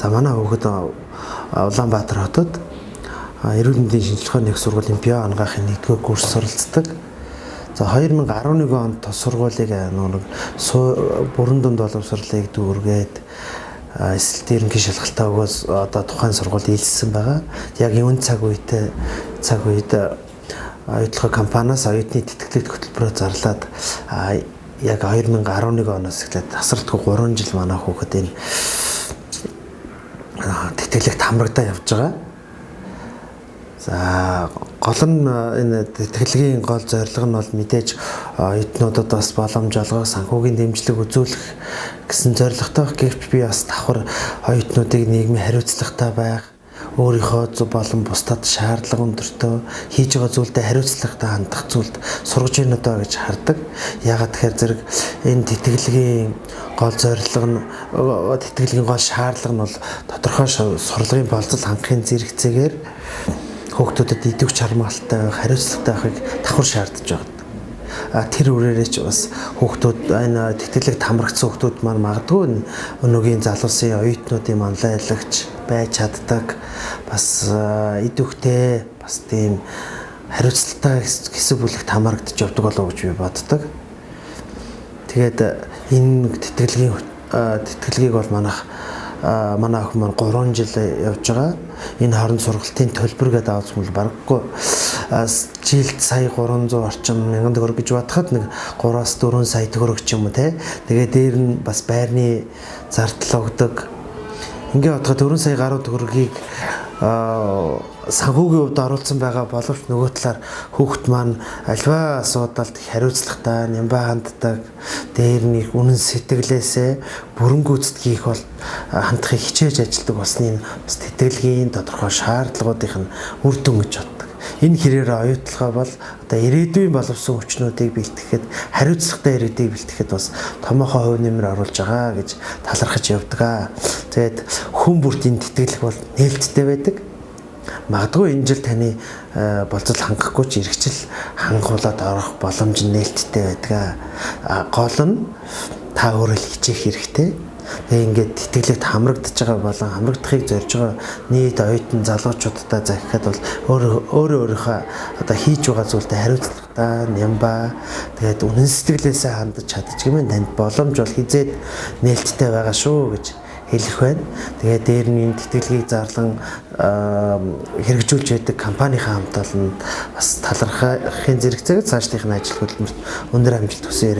За, манай хүүхэд Улаанбаатар хотод эрүүл мэндийн шинжилгээний их сургуулийн био анагаахын 1-р курс суралцдаг. За, 2011 онд тус сургуулийг нэг бүрэн дунд боловсролыг дүүргээд, элсэлт ерөнхий шалгалтаа өгөөс одоо тухайн сургуульд элссэн байгаа. Яг энэ цаг үед оюутлогын компаниас оюутны тэтгэлэг хөтөлбөрөөр зарлаад, яг 2011 оноос эхлээд тасралтгүй 3 жил манай хүүхэд энэ тэтгэлэгт хамрагдаа явж байгаа. За, гол нь энэ тэтгэлгийн гол зорилго нь бол мэдээж оюутнуудад бас боломж олгох, санхүүгийн дэмжлэг үзүүлэх гэсэн зорилготой. Гэвч би бас давхар оюутнуудыг нийгмийн хариуцлагатай байх, өөрийнхөө зөв болон бусдад шаардлага өндөртөө, хийж байгаа зүйлдээ хариуцлагатай хандах зүйлд сургаж байна доо гэж хардаг. Яагаад тэгэхээр зэрэг энэ тэтгэлгийн гол зорилго нь, тэтгэлгийн гол шаардлага нь бол тодорхой сурлагын болзол хангахын зэрэгцээгээр хүүхдүүдэд идэвх чармаалтай байх, хариуцлагатай байхыг давхар шаардж байгаа. А тэр үрээрээ ч бас хүүхдүүд, энэ тэтгэлэгт хамрагдсан хүүхдүүд маань магадгүй өнөөгийн залуусын оюутнуудын манлайлагч байж чаддаг, бас идэвхтэй, бас тийм хариуцлагатай хэсэг бүлэгт хамрагдаж явдаг болов уу гэж би боддог. Тэгээд энэ тэтгэлгийг бол манай охин маань 3 жил явж байгаа. Энэ хооронд сургалтын төлбөр гэдэг авах бол бараггүй жилд сая 300 орчим мянган төгрөг гэж бодоход нэг 3-аас 4 сая төгрөг ч юм уу, те. Тэгээ дээр нь бас байрны зардал өгдөг. Ингээ бодоход 4 сая гаруй төгрөгийг санхүүгийн хувьд оруулсан байгаа боловч нөгөө талаар хүүхэд маань аливаа асуудалд хариуцлагатай, нямбай ханддаг, дээр нь үнэн сэтгэлээсээ бүрэн гүйцэтгэх бол хандахыг хичээж ажилладаг болсны бас тэтгэлгийн тодорхой шаардлагуудын нь үр дүн гэж боддог. Энэ хэрээр оюутлогоо бол одоо ирээдүйн боловсон хүчнүүдийг бэлтгэхэд, хариуцлагатай иргэдийг бэлтгэхэд бас томоохон хувь нэмэр оруулж байгаа гэж талархаж явдаг аа. Тэгээд хүн бүрт энэ тэтгэлэг бол нээлттэй байдаг. Магадгүй энэ жил таны болзол хангахгүй ч ирэх жил хангуулад орох боломж нээлттэй байдаг. А гол нь та өөрөө л хичээх хэрэгтэй. Тэгээ ингээд тэтгэлэгт хамрагдаж байгаа болон хамрагдахыг зорж байгаа нийт оюутан залуучуудаа захихад бол өөрөө өөрөө өөрийнхөө одоо хийж байгаа зүйлдээ хариуцлагатай, нямбай, тэгээд үнэн сэтгэлээсээ хандаж чадчих гэмээр танд боломж бол хэзээд нээлттэй байгаа шүү гэж хэлэх байна. Тэгээ дээр нь энэ тэтгэлгийг зарлан хэрэгжүүлж байдаг компанийнхаа хамт олонд бас талархахын зэрэгцээгээр цаашдынх нь ажил хөдөлмөрт өндөр амжилт хүсье.